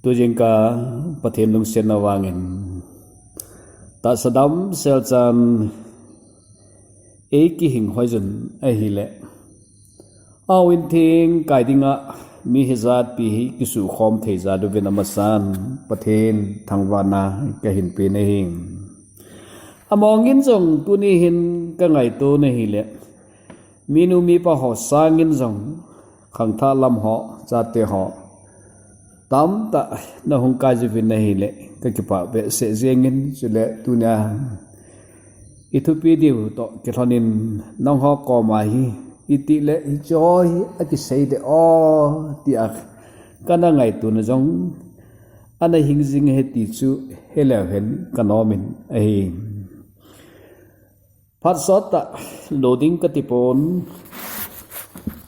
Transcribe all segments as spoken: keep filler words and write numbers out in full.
Tujingkah Pathen lungsetna vangin tahsa damsel chan eikihing hoijun ahile, a-u in theng kai dinga mi hijat pi hi kisukhom thei jat uvin amasan Pathen thangvahna kahin pe ahi. Amongin jong tuni hin kangaito ahile, minu mipa ho sangin jong khangthah lam ho, chate ho tamtah nahung kai jiuvin ahile kakipah behseh jengin, chule tunia ithupi diu toh kilhonin nangho koma hi itile hiche hi akisei de o tia kana ngaitona jong ana hing jing ahi ti chu heleu hen kanomin ahi. Phat sottah lo ding katipon,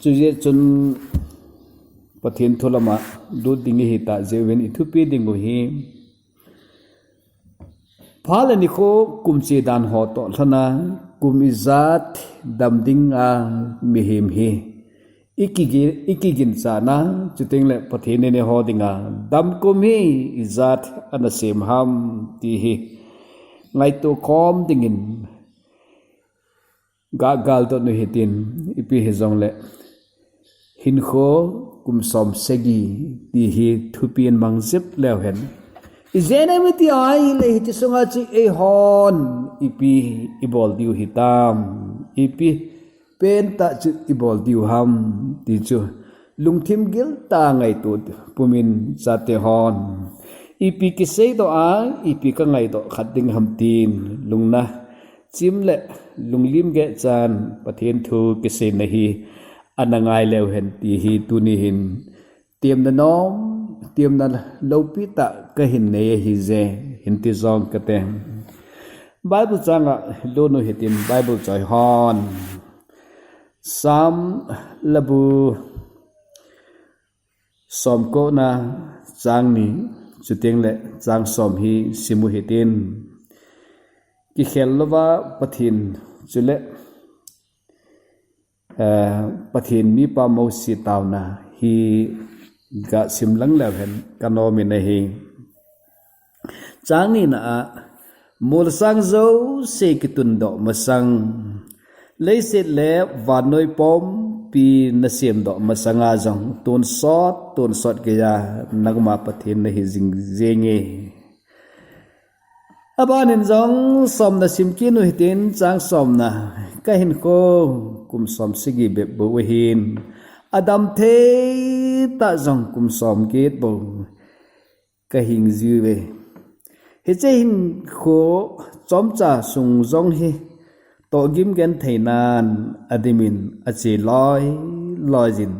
chujeh chun Pathen thu lama lut ding ihitah jeh uvin ithupi diu hi, phat le nikho kum che dan ho toh lhona kum ijat dam dinga mihem hi ikiginchatna, chutengle Pathen in eiho dinga dam kum hi ijat ana sem ham ti hi ngaito khom dingin gagaldot u hitin, ipi hijongle hinkho kum som sagi ti hi thupin mang jep leu hen, ijeh inem itile hiche sunga chu eihon ipi ibol diu hitam, ipi pentah chu ibol diu ham ti chu lungthim giltah a ngaito pumin, chate hon ipi kiseidoh a ipi kangaidoh khat ding ham tin lungna chim le lunglim geh chan Pathen thu kiseina hi ana ngai leu hen ti hi tuni hin temna nom, temna loupi tah kahin nei ahije, hin ti jong kate. Bible changa lut u hitin, Bible choi hon Sam labu somkona chang ni, chutengle chang som hi sim u hitin, kikhel louva Pathen, chule Pathen mipa Mosi taona hi gasim lang leu hen kanomin ahi. Chang nina a, molsang jouse kitundoh masang, leiset le vannoi pumpi nasemdoh masanga jong tonsot tonsot geiya nangma Pathen nahi jing jenge. Abanin jong somna sim kit u hitin, chang somna, kahinkho kum som sagi bep bou ahin, adam thei tah jong kum som get bou kahing jiuve. Hiche hinkho chomcha sung jong hi tohgim gentheinan adimin ache loi loijin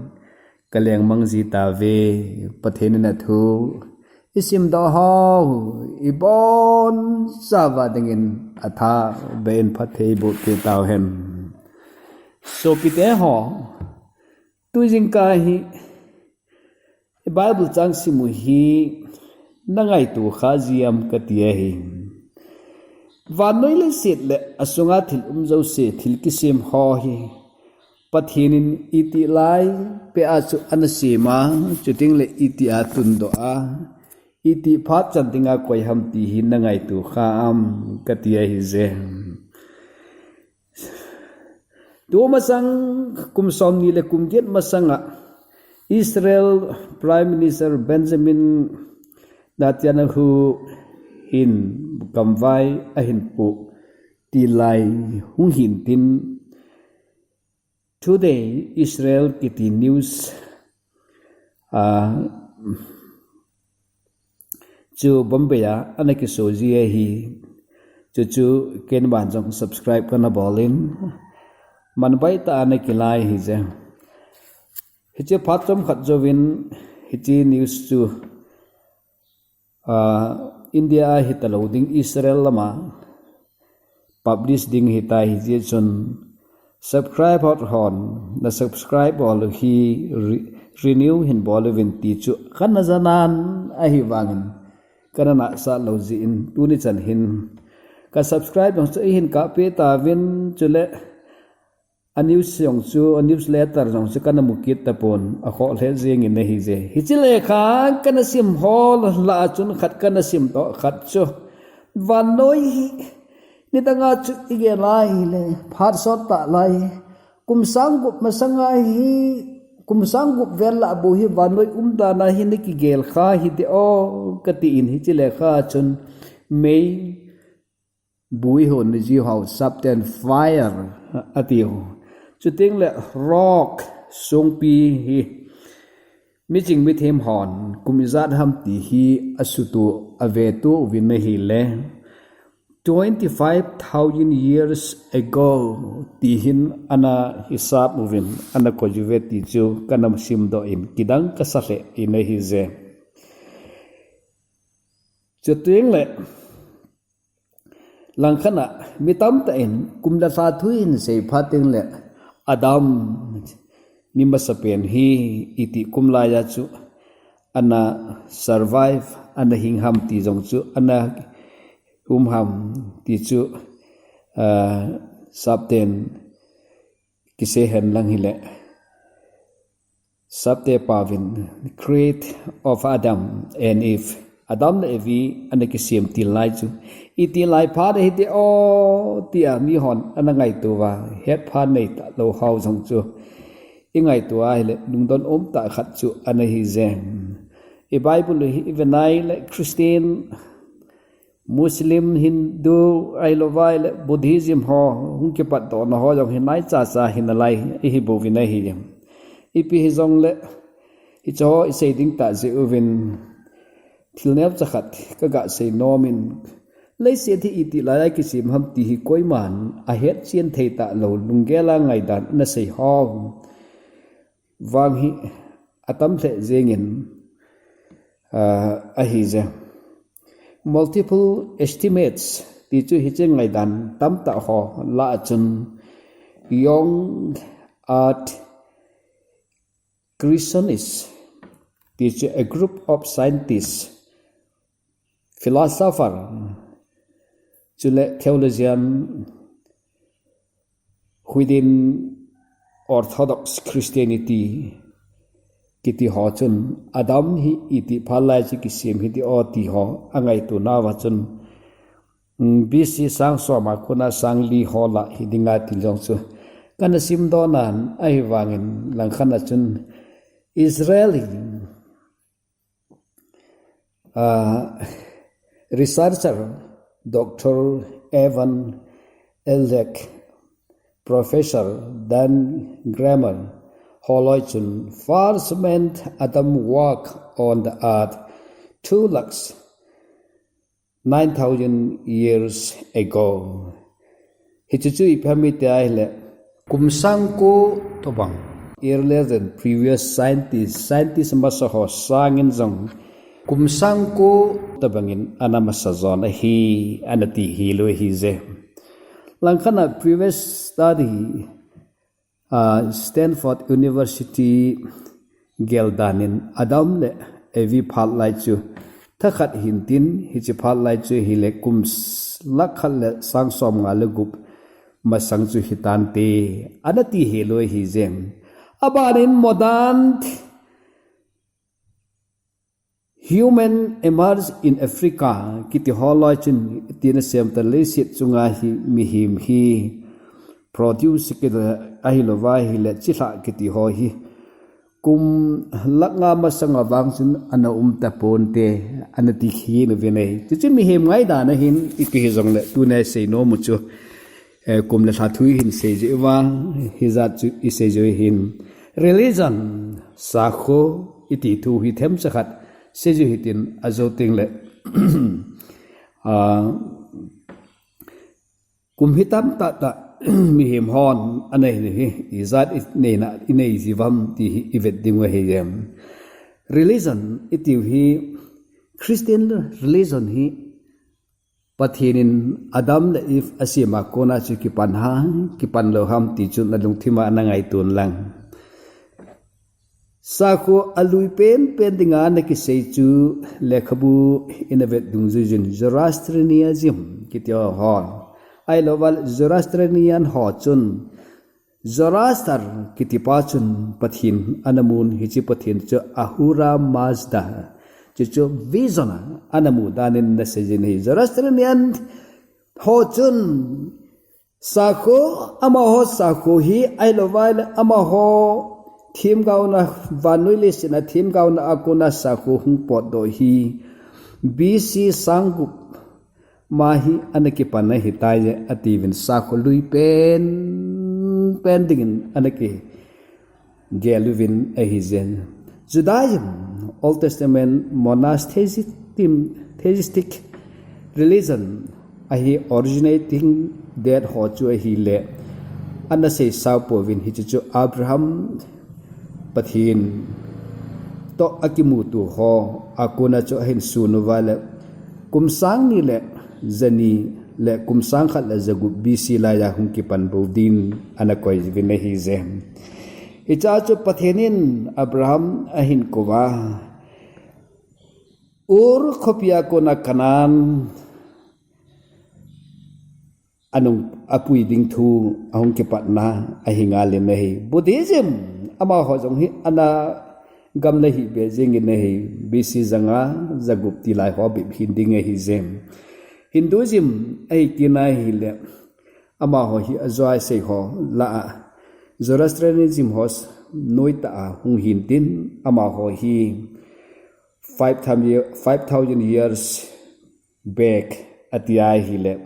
kalengmang ji tauve. Pathen in athu isimdoh ho ibonchauva dingin athabeh in phatthei boh peh tauhen. Sopite ho, tujingkah hi Bible chang sim u hi nangaito kha ji am kati ahi. Vannoi leiset le asunga thil um jouse, thil kisem ho hi Pathen in itih lai peh a chu ana sem a, chutengle itih a tundoh a, itih phat chan dinga koi ham ti hi nangaito kha am kati ahije. Tu masang kum somni le kum get masanga Israel Prime Minister Benjamin Netanyahu hin gamvai ahin poh tilai hung hintin, Today Israel kiti news a chu Bombay a ana kiso ji ahi. Chuchu keiman jong subscribe kana bolin, manbaitah a ana kilai ahije. Hiche phat chomkhat jouvin hiche news chu India a hitalou ding, Israel lama publish ding ahitai, hijeh chun subscribe hot hon na subscribe bol u hi renew hin bol uvin ti chu kana janan ahivangin kana nahsah lou jeh in tuni chan hin ka subscribe jong chu eihin kahpeh tauvin, chule a news jong chu, a newsletter jong chu kana mu kit tapon, akhoh lheh jengin ahi je. Hiche lekha kana sim ho lah a chun khat kana sim toh khat chu, vannoi hi nidanga chu igel a ahile phat sot tah lai, kum sang gup masanga hi, kum sang gup vel lah bou hi vannoi umdan a hi ana kigel kha hite o, katin, hiche lekha chun mei bu ihon na jiu hou, sapten fire atiu. Chuteng le rock, songpi hi miching mithem hon kum ijat ham ti hi asutu, avetu uvin ahile, twenty five thousand years ago ti hin ana hisap uvin, ana koi uve ti chu kana simdoh in, kidang kasa lheh in ahi je. Chuteng le, langkhat a mi tamtah in kum le lha thu hin sei phat teng le, Adam, mi masapen hi iti kum laiya chu ana survive, ana hing ham ti jong chu, ana um ham ti chu, ah, sapten kisei hen lang hile, sapte paovin, create of Adam and Eve, Adam le Evi ana kisem til lai chu, iti lai phat ahite o, tia mihon ana ngaito uva, het phat nei talou hou jong chu, ingaito a ahile, lungdon umtah khat chu ana hi je. I Bible hi ive nai le, Christian, Muslim, Hindu, ahilouva ahile Buddhism ho, hung kipatdohna ho jong hi naichacha hi nalai ihi bouvin ahi. Ipi hijongle, hiche ho isei ding tah jeh uvin, thil neocha khat kaga sei nomin, leiset hi iti laiya kisem ham ti hi koiman ahetchen thei talou, lunggel a ngaidan ana sei ho vang hi atam lheh jengin, ah, ahi je. Multiple estimates ti chu hiche ngaidan tamtah ho lah a chun, young earth creationists ti chu a group of scientists, philosopher, chule theologian within Orthodox Christianity kiti ho chun, Adam hi iti phat lai chu kisem hite o ti ho angaito nauva chun, mm, B C sang som a kona sang li ho lah hiding ati jong chu kana simdoh nan, ahivangin langkhat a chun Israel hi, ah, researcher Doctor Evan Eldeck, Professor Dan Grammer holoi chun, first man Adam walk on the earth two lakhs nine thousand years ago. Hichu chu ipi ham iti ahile, kum sang ko tobang, earlier than previous scientist, scientist masa ho sangin jong kum sang ko tobangin ana masa jon ahi, ana ti hilou ahi je. Langkhat a previous study, ah, Stanford University geldan in Adam le Evi phat lai chu thakhat hintin, hiche phat lai chu hile kum s-, lakh khat le sang som nga le gup masang chu hitante, ana ti hilou ahi je. Aban in modern human emerge in Africa kiti holoi chun, tina semta leiset chunga hi mihem hi produce kit ahilouva ahile chilhah kiti ho hi kum lakh nga masanga vang chun ana um taponte, ana ti khin uvin ahi. Chuchu mihem ngaidan a hin ipi hijongle tuna isei nom u chu, eh, kum le lha thu ihin sei jeh uva, hijat chu isei jeh u hin, religion, sakho iti thu hi themcha khat sei jeh u hitin, ajou teng le, ah, kum hi tamtah tah mihem hon ana hin hi, ijat i neina, inei ji uvam ti hi ivet ding u ahi em. Religion itiu hi, Christian religion hi Pathen in Adam le Eve asem a kona chu kipan ham, kipan lou ham ti chu nalungthim a na ngaito un lang. Sakho alui penpen dinga na kisei chu lekhabu in avet dungjui jin, Zoroastrianism kiti ho. Ahilouva Zoroastrian ho chun Zoroaster kitipa chun Pathen ana mun, hiche Pathen chu Ahura Mazda, chuchu vision a ana mu danin ana seijin ahi. Zoroastrian ho chun sakho, amaho sakho hi ahilouva ahile amaho themgaona, vannoi leiset a themgaona a kona sakho hung potdoh hi B C sang gup ma hi ana kipan ahitai atiuvin, sakho lui pen pen dingin ana kigel uvin ahije. Judaism, Old Testament monotheistic, theistic religion ahi, originating date ho chu ahile ana seisao pouvin, hiche chu Abraham Pathen toh akimuto ho a kona chu ahin sun uva ahile kum sang ni le jani le kum sang khat le jagup B C laiya hung kipan bou din ana koi uvin ahije. Hichea chu Pathen in Abraham ahin kouva, Ur khopia kona Canaan anung apui ding thu ahung kipatna ahi ngal in ahi. Buddhism, amaho jong hi ana gam le hih be jengin ahi, B C janga, jagup tilai ho bep hin ding ahije. Hinduism ahi kit na ahile, amaho hi ajoi sei ho lah a, Zoroastrianism ho noitah a hung hintin, amaho hi five thousand year, five thousand years back ati ahile,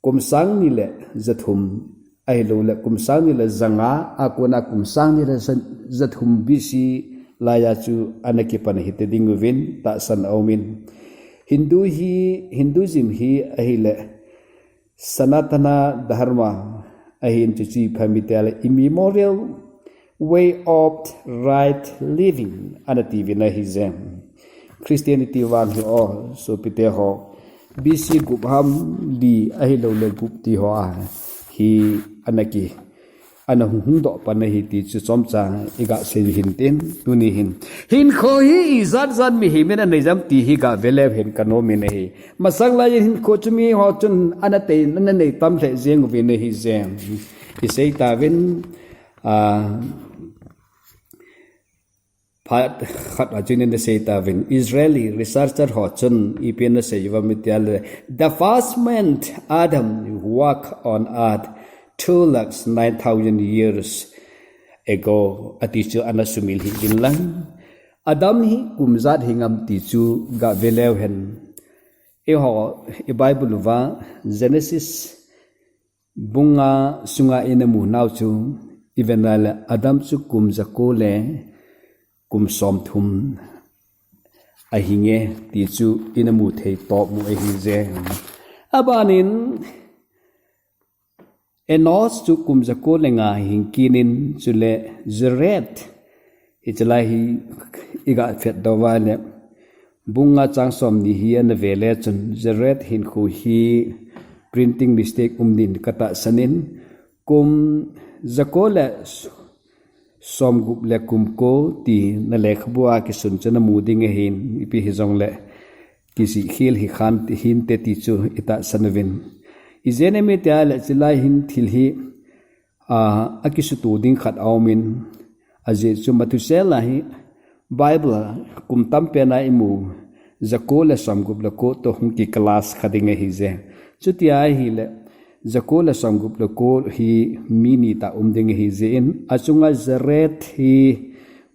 kum sang ni le jathum, ahilouleh kum sang ni le janga a kona kum sang ni le ja-, jathum B C laiya chu ana kipan hite ding uvin tahsan aumin. Hindu hi, Hinduism hi ahile Sanatana Dharma ahin, chuchu ipi ham itile immemorial way of right living ana tiuvin ahije. Christianity vang hi o, sopite ho, B C gup ham, li ahilouleh gup ti ho a hi ana ki, ana hung hung doh pan ahi ti chu chomcha iga sei hintin, tuni hin hinkho hi ijat jat mihem in anei jam ti hi ga ve leu hen kanom in ahi. Masang laiyin hinkho chu miho chun ana tei, ana nei tam lheh jeng uvin ahije. Isei tauvin, a, phat khat a chun ana sei tauvin, Israeli researcher ho chun ipi ana sei uvam itile, the first man Adam walk on earth two lakhs nine thousand years ago ati chu ana sumil hih in lang. Adam hi kum ijat hi ngam ti chu ga ve leu hen. Eiho i Bible uva Genesis bung nga sunga ina mu nau chu, iven ahile Adam chu kum jako le kum somthum ahinge ti chu ina mu thei top mu ahije. Abanin Enosh chu kum jako le nga hing kit in, chule Jared, hiche lai hi iga phet doh uva ahile, bung nga chang somni hi ana ve le chun, Jared hinkho hi printing mistake um din katahsan in, kum jako le somgup le kum ko ti na lekhabu a kisun chu namu ding ahin, ipi hijongle kijih khel hi khan hinte ti chu itahsan uvin. Ijeh inem itile chulai hin thil hi, a, akisuto ding khat aumin, ajeh chu Methuselah hi Bible a kum tampen a imu jako le somgup le ko toh hung ki clash kha ding ahije. Chuti ahile, jako le somgup le ko hi mi ni tah um ding ahijeh in, achunga Jared hi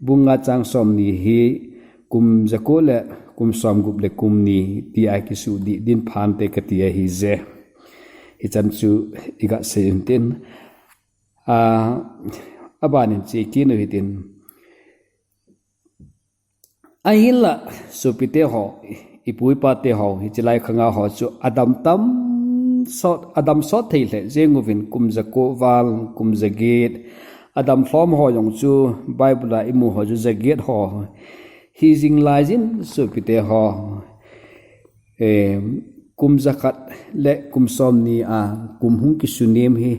bung nga chang somni hi kum jako le kum somgup le kum ni tia kisuhdih din phante kati ahije. Hichan chu iga sei intin, a, abanin che kit u hitin. Ahinla, sopite ho, ipu ipa te ho, hiche lai khanga ho chu adam tam sot, adam sot thei lheh jeng uvin, kum jako val, kum jaget, adam lhom ho jong chu Bible a imu ho chu jaget ho hi jing laijin, sopite ho. Eh, kum jakhat le kum somni a kum hung kisunem hi,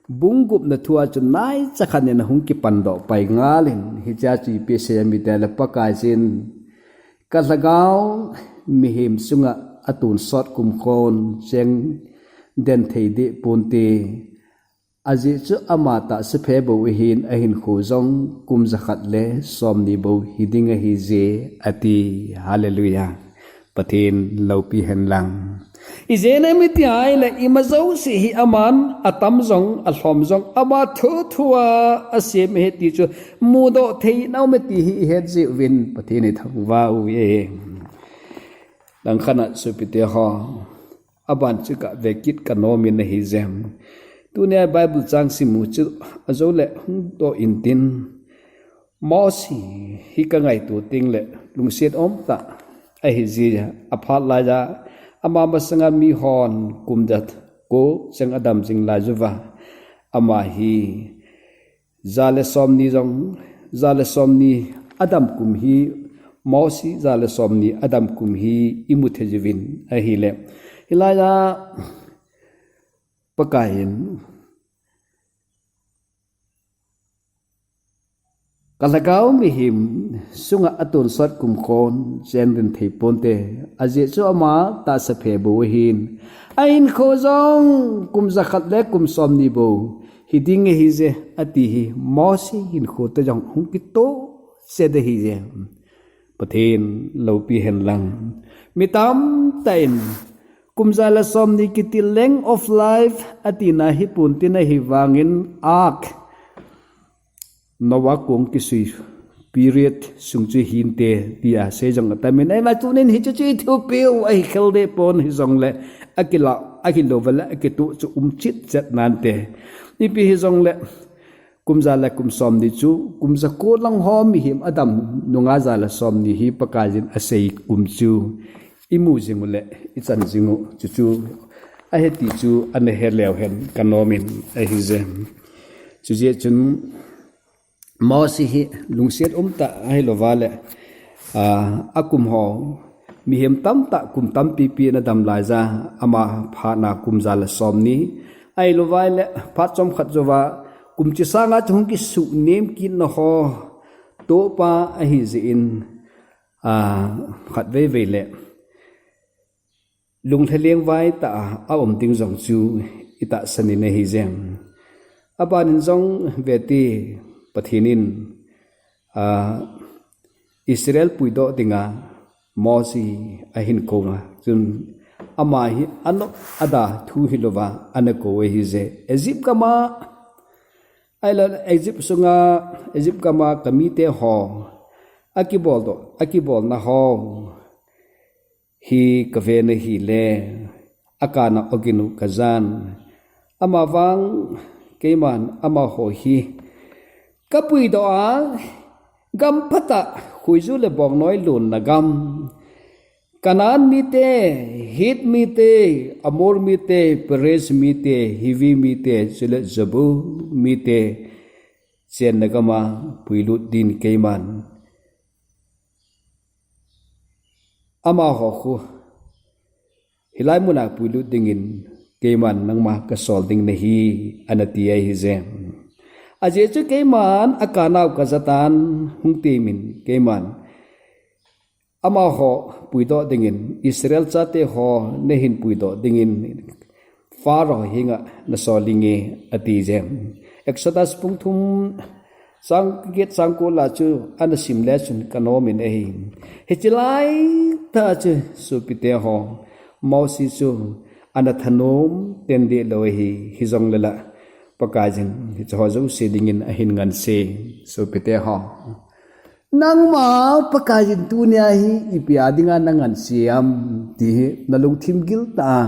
bung gupna thu a chu naicha khat in ahung kipan doh pai ngal in, hichea chu ipi asei em itile, Pakai chun ka lhagao mihem chunga atonsot kumkhon cheng den thei deh ponte, Ajeh chu ama tahsa phe bou ahin, ahinkho jong kum jakhat le somni bou hiding ahije, ati. Hallelujah. Pathen loupi hen lang. Ijeh inem itile ima jouse hi aman atam jong alhom jong ama thuthu a asem ahi ti chu mudoh thei nom e ti hi ihet jiuvin Pathen ithangvah uve. Langkhat a sopite ho, aban chu kave kit kanom in ahije. Tunia Bible chang simu chu ajou le hung doh intin. Mosi hi kangaito tengle lungset umtah ahije, aphat laiya ama masanga mihon kum ja ko cheng adam jing lai uva, ama hi ja le somni jong, ja le somni adam kum hi, Mosi ja le somni adam kum hi imu thei jiuvin ahile. Hilaiya Pakaiyin kalhagao mihem sunga atonsot kum khon chenrin thei ponte. Ajeh chu ama tahsa phe bou ahin, ahinkho jong kum jakhat le kum somni bou hiding ahije, ati hi Mosi hinkho toh jong hung kitoh chet ahije. Pathen loupi hen lang. Mi tamtah in kum ja le somni kiti length of life atina hipon tin ahivangin ark, Noah kong kisui period sung chu hinte tia sei jong atamin, ahinla tunin hiche chu ithupiu ahi khel deh pon, hijongle akila, akilou vale akitoh chu um chet chet nante. Ipi hijongle kum ja le kum somni chu kum ja ko lang ho mihem adam nunga ja le somni hi Pakaiyin asei kum chu imu jing u le ichan jing u, chuchu ahi ti chu ana he leu hen kanom in ahije. Chujeh chun Mosi hi lungset umtah ahilouva le, ah, akum ho mihem tamtah kum tampipi in adam laiya ama phatna kum ja le somni ahilouva le phat chomkhat jouva kum chi sanga chu hung kisuhnem kitna ho tohpa ahijeh in, ah, khatvei vei le lunglhaileng vai tah a aum ding jong chu itahsan in ahije. Abanin jong vete, Pathen in, ah, Israel puidoh dinga Mosi ahin kou a chun ama hi anop ada thu hilouva ana kou ahije. Egypt gam a, ahilou Egypt sunga, Egypt gam a kamite ho akibol doh, akibolna ho hi kave na hile, akana ogin u kajan. Amavang keiman amaho hi kapuidoh a, gam phatah, khuiju le bongnoi lonna gam, Canaan mite, Hit mite, Amor mite, Perez mite, Hivi mite, chule Jebus mite chenna gam a puilut din keiman amaho khu hilai muna puilut dingin keiman nangma kasol ding nahi, ana ti ahije. Ajeh chu keiman akanau kajatan, hung temin keiman amaho puidoh dingin, Israel chate ho nahin puidoh dingin Pharaoh henga nasol inge, atije. Exodus bung thum chang get chang ko la chu ana sim le chun kanom in ahi. Hiche laitah chu sopite ho, Mosi chu ana thanom ten deh lou ahi, hijongle la Pakaiyin hiche ho jouse dingin ahin ngansei, sopite ho. Nangma Pakaiyin tunia hi ipi a dinga nangansei ham ti hi nalungthim gil tah a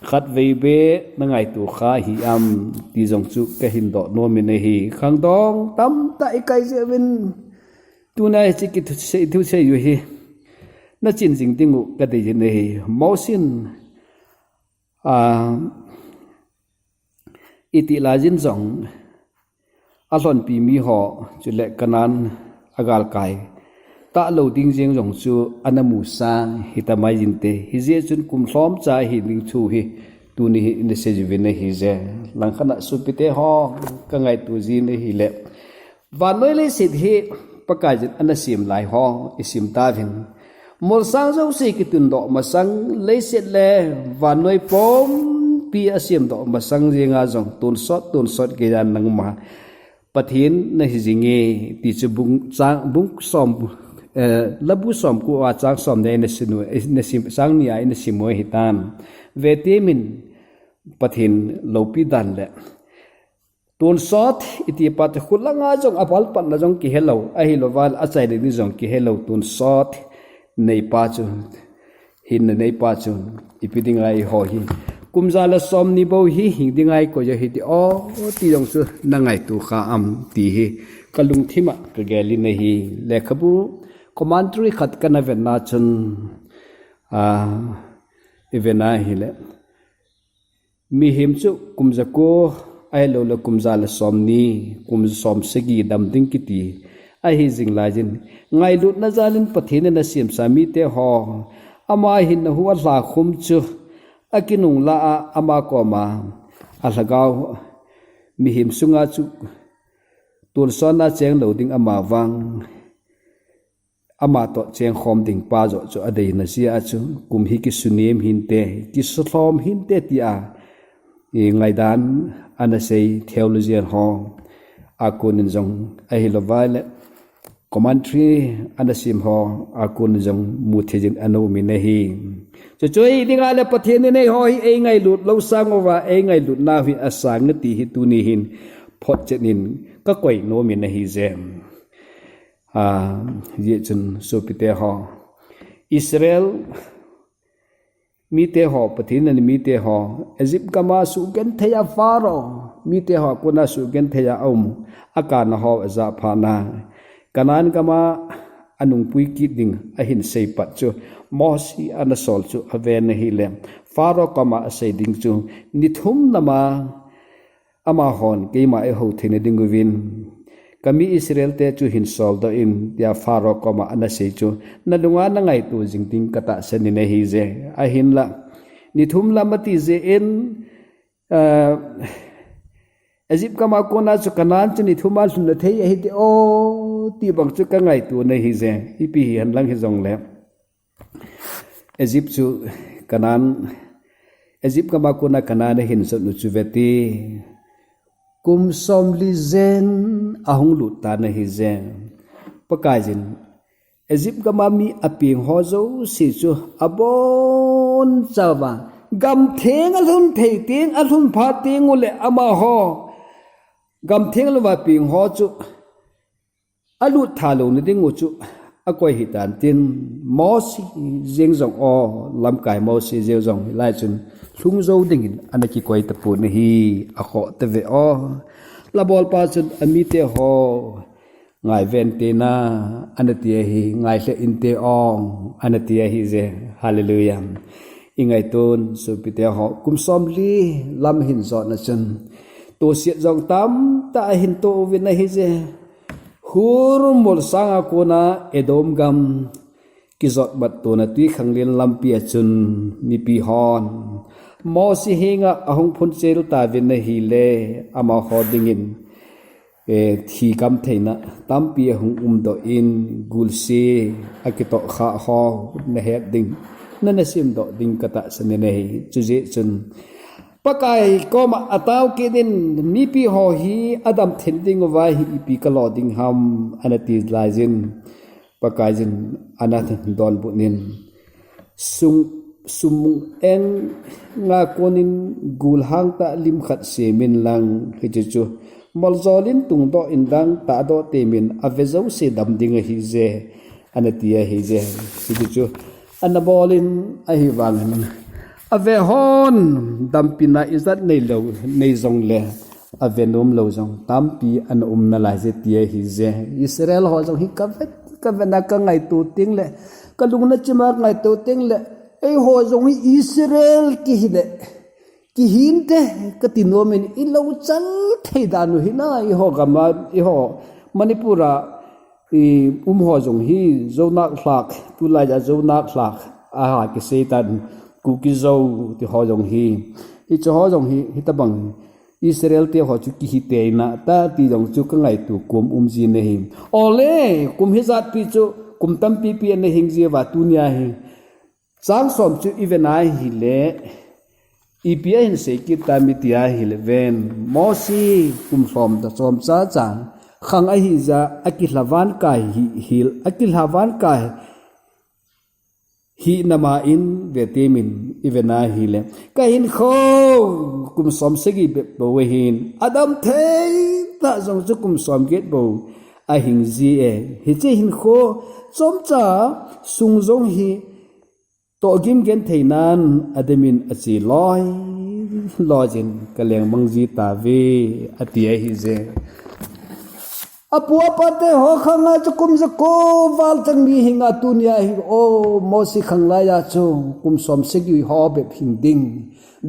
khatvei beh nangaito kha hih am ti jong chu kahin doh nom in ahi. Khangdong tamtah ikai jeh uvin tunia hiche kithusei, thusei u hi nachin jing ding u kadei jin ahi. Mosin, ah, itih laijin jong alhonpi miho chule Canaan agalkai talou ding jeng jong chu ana musa hitamai jinte. Hijeh chun kum lhomcha hi ding thu hi tuni hi ina sei jiuvin ahije. Langkhat a sopite ho, kangaito jin ahile, vannoi leiset hi Pakaiyin ana sem lai ho isim tauvin, molsang jouse kitundoh masang leiset le vannoi pumpi pi a siam doh masang jeng a jong tonsot, tonsot gei a nangma Pathen na hi jing e, ti chu bung, chang, bung som, eh, Labu som ko a chang som ni a i na sim u, i na sim, chang ni a i na sim u ahi tan. Ve temin Pathen loupi dan le tonsot i ti pa te khu langa jong a bal patna jong kihe lou, ahi lou vale a chaina ni jong kihe lou tonsot nei pa chu. Hinna nei pa chu ipi dinga i ho hi. Kum ja le som ni bou hi hing dinga i koi u hi ti o ti jong chu na ngaito kha am ti hi ka lungthim a ka gel in ahi. Lekhabu commentary khat ka na ven na chun, a, i ven a hile. Mihem chu kum ja ko, ahilou le kum ja le som ni, kum som sagi dam ding kiti ahi jing lai jin. Ngailutna jal in Pathen in a siamsa mite ho, ama hinna hu a lha khum chu a kinung la a, ama koma a lhagao mihem sunga chu tonsot na cheng lou ding ama vang. Ama toh cheng khom ding pa joh chu a deina jeh a chu kum hi kisunem hinte, kisulhom hinte ti a, i ngaidan ana sei theologian ho a kon in jong ahi lou vale commentary ana sim ho a kon in jong mu thei jin ana um in ahi. Chu chu hi dinga le Pathen in ei ho hi ei ngailut lou sang uva ei ngailut nau hi a sang e ti hi tuni hin photchet in ka koi nom in ahi je. A, hijeh chun sopite ho, Israel mite ho, Pathen in a nei mite ho, Egypt gam a suhgenthei a Pharaoh mite ho a kona suhgenthei a a um, a kana ho a jah phat na, Canaan gam a a nungpui kit ding a hin sei pat chu, Mosi ana sol chu a ven ahile, Pharaoh koma a sei ding chu, ni thum lam a, Amahon keima eiho theina ding uvin, ka mi Israel te chu hin sol doh in, tia Pharaoh koma ana sei chu, na lunga na ngaito jing ding ka tahsan in ahi je. Ahinla, ni thum lam ati jeh in, ah, Egypt gam a kona chu Canaan chu ni thum a lhun na thei ahi ti o, ti bang chu ka ngaito na ahi je. Ipi hihen lang hijongle. Egypt chu Canaan, Egypt gam a kona Canaan a hin jot u chu ve ti. Kum som li jen a hung lut tan ahi je. Pakaiyin, Egypt gam a mi a peng ho jouse chu a bonchauva, gamtheng a lhun thei teng, a lhun phat teng ule amaho, gamtheng louva peng ho chu a lut tha louna ding u chu a koi hitan tin, Mosi jeng jong o, lamkai Mosi jeng jong hilai chun lhung jou dingin ana kikoi tapon ahi, a khoh tave o. Labolpa chun a mite ho, ngai ven te na, ana ti ahi, ngai lheh inte o, ana ti ahi je. Hallelujah. I ngaiton sopite ho, kum som li lam hin jot na chun, tohsiet jong tamtah a hin toh uvin ahi je. Hur mol sang a kona Edom gam kijot bat tona twikhanglen lampi a chun mipi hon Mosi henga a hung phun chel tauvin ahile, amaho dingin, eh, thi kam theina tampi a hung um doh in, gulse a kitoh kha ho na het ding, na na sim doh ding ka tahsan in ahi. Chujeh chun Pakai koma a tao kit in, mipi ho hi a dam thei ding uva hi ipi ka lo ding ham, ana ti laiyin, Pakaiyin ana donbut in, sum, sum eng a konin gul hang tah lim khat sem in lang, hiche chu moljol in tungdoh in lang tahdoh temin, a ve jouse dam ding ahi je, ana ti ahi je. Hiche chu ana bol in, ahivangin a ve hon dampina ijat nei lou, nei jongle, a ve nom lou jong tampi ana um nalai je ti ahi je. Israel ho jong hi ka vet, ka vet na ka ngaito teng le, ka lung na chima ngaito teng le, eiho jong hi Israel kihi le, kihin te ka ti nom in, i lo chal thei dan u hi na, eiho gam a, eiho Manipur a, i um ho jong hi Zo nak lhak, tulai a Zo nak lhak, aha, kisei tan, Kuki Zo ti ho jong hi, hiche ho jong hi, hitabang Israel te ho chu kihi tei na ta ti jong chu ka ngaito kom um jin ahi. Ole, kum hijat pi chu, kum tampi pi ana hing jiuva tunia hi. Chang som chu i ve na hile, Ipi ahin sei kit tam iti ahile ven, Mosi kum som toh chomcha cha khang ahi jeh a, akilhavan kai hi, hil, akilhavan kai hi nama in vetemin i vena ahile, ka hinkho kum som sagi bep bou ahin, adam thei tah jong chu kum som get bou ahing ji e. Hiche hinkho chomcha sung jong hi tohgim genthei nan ademin ache loi loi jin ka lengmang ji tave, ati ahi je. Apu apa te ho khang a chu kum jako val chang mi hinga tunia hi, o, Mosi khang laiya chu kum som sagi ho bep hing ding.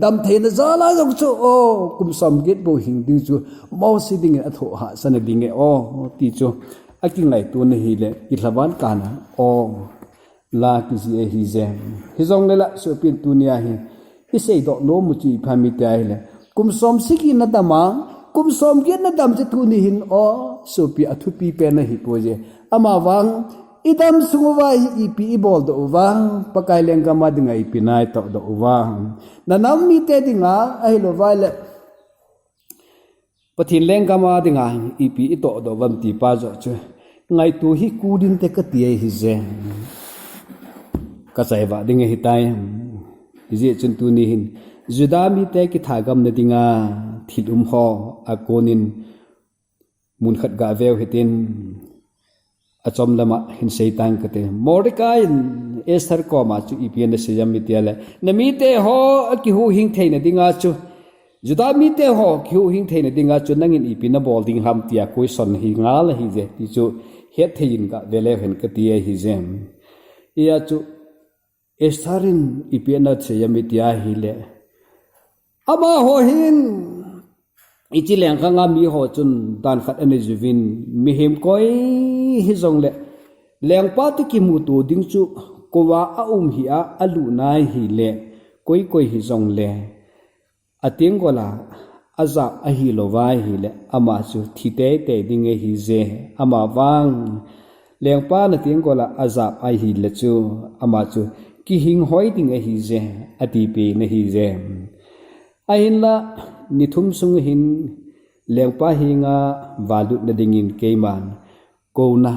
Damtheina jal a jong chu, o, kum som get bou hing ding chu Mosi dingin athoh hahsa na ding e, o, ti chu akingaito na hile, kilhavan kana, o, la kiji ahi je. Hijongle la, sopin tunia hi, hi seidoh nom u chu ipi ham iti ahile, kum som sagi na dam a, kum som get na dam chu tuni hin, o, sopi, athupi pen ahi poi je. Amavang, i dam sung uva hi ipi i boldoh uva, Pakai lenggam a dinga ipi na i tohdoh uva. Na nam mite dinga, ahilouva le, Pathen lenggam a dinga ipi i tohdoh uvam ti pa joh chu ngaito hi kudin te kati ahi je. Ka chai vah ding ahitai. Hijeh chun tuni hin Juda mite kithagam na dinga thil um ho a konin mun khat ga veu hitin, achom lama hin sei tang kate. Mordecai in Esther koma chu ipi ana sei em iti ahile, na mite ho akihuhhing theina dinga chu, Juda mite ho kihuhhing theina dinga chu nangin ipi na bol ding ham tia question hi ngal ahi je, ti chu hetthei in ga ve leu hen kati ahi je. Hia chu Esther in ipi ana sei em iti ahile, amaho hin, hiche lengkhang a mi ho chun dan khat ana jiuvin, mihem koi hijongle, lengpa toh kimuto ding chu, koi a aum hih a, alut na hile, koi koi hijongle, atenggol a ajap ahilouva ahile, ama chu thi teitei ding ahi je, amavang, lengpa na tenggol a ajap ahile chu, ama chu kihing hoi ding ahi je, ati pen ahi je. Ahinla, ni thum sung hin lengpa henga valut na dingin keiman, kouna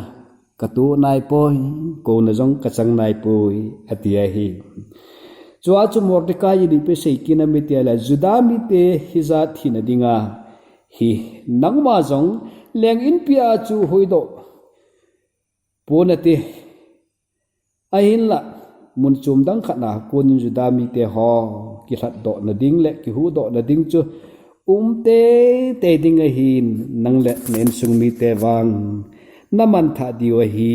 ka toh nai poi, kouna jong ka chang nai poi, ati ahi. Chua chu Mordecai in ipi sei kit em iti ahile, Juda mite hijat thina dinga hi nangma jong leng inpi a chu huhdoh pon nate. Ahinla, mun chom dang khat na konin Juda mite ho kilhatdoh na ding le kihuhdoh na ding chu um teitei ding ahin, nang le na insung mite vang na mangthah diu ahi,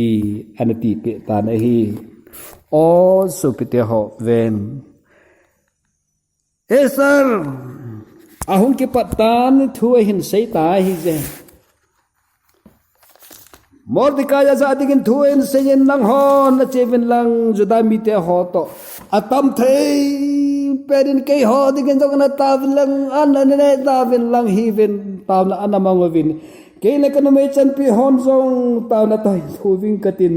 ana tipeh tan ahi. O sopite ho ven. Esther, ahung kipat tan thu ahin sei ta ahi je. Mordecai ajah dingin thu ahin seiyin, nangho nache uvin lang, Juda mite ho toh atam thei penin keiho dingin jong ana taovin lang, ana ne taovin lang, hivin taona ana mang uvin. Kei le ka numei chanpi hon jong taona toh hin thu uving katin,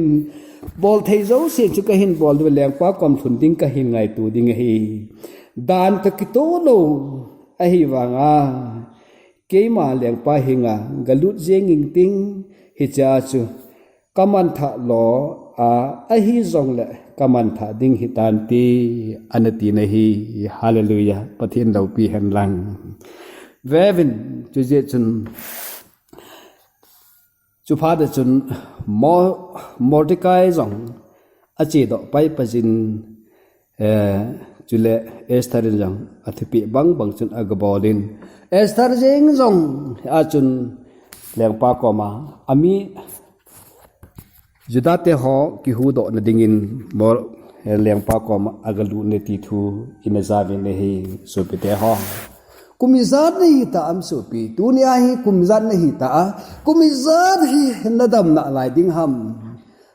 bol thei jouse chu kahin bol diu, lengpa kom lhun ding kahin ngaito ding ahi. Dan toh kitoh lou ahivanga, keima lengpa henga galut jeng inting, hichea chu ka mangthah lou a, ahijongle ka mangthah ding hitante, ana tina ahi. Hallelujah. Pathen loupi hen lang. Veuvin, chujeh chun, chuphat a chun Mo-, Mordecai jong achedoh paipai jin, eh, chule Esther in jong athupeh bangbang chun agabolin, Esther jeng jong a chun lengpa koma, ami Juda te ho kihuhdoh na dingin Mor-, eh, lengpa koma agalut e ti thu ina jaovin ahi, sopite ho. Kum ijat nahi ta em sopi, tunia hi kum ijat nahi ta a, kum ijat hi nadam nalai ding ham.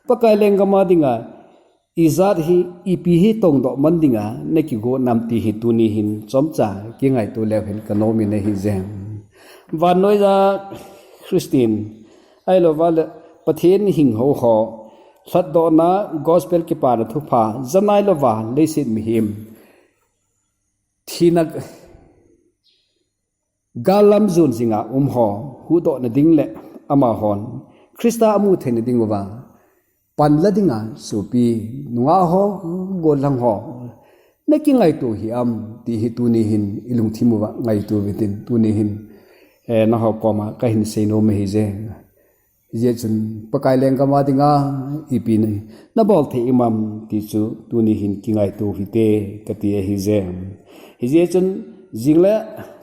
Pakai lenggam a dinga, ijat hi, ipi hi tongdoh man dinga nakigot nam ti hi tuni hin chomcha kingaito leu hen kanom in ahi je. Vannoiya Christian, ahilouva le Pathen hing ho ho, lhatdohna gospel kipana thupha, janai louva leiset mihem thina gal lam jon jinga um ho huhdoh na ding le amahon Christa amu theina ding uva panla dinga sopi, nungah ho, gollhang ho, na kingaito hi am ti hi tuni hin i lungthim uva ngaito uvitin, tuni hin eh, naho koma kahin seinom ahi je. Hijeh chun Pakai lenggam a dinga ipi na bol thei imam ti chu tuni hin kingaito hite kati ahi je. Hijeh chun jing le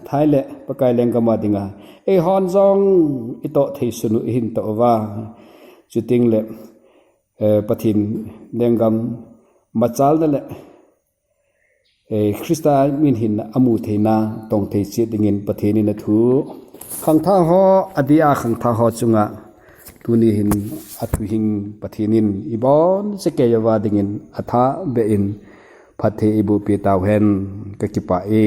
thai le Pakai lenggam a dinga eihon jong itoh thei sunu ihin toh uva. Chuteng le eh, Pathen lenggam machalna le eh, Christa min hin amu theina tong thei chet dingin Pathen in athu khangthah ho, adia khangthah ho chunga tuni hin athu hing Pathen in ibon chekei uva dingin atha be in phatthei ibu pi tau hen ka kipa e.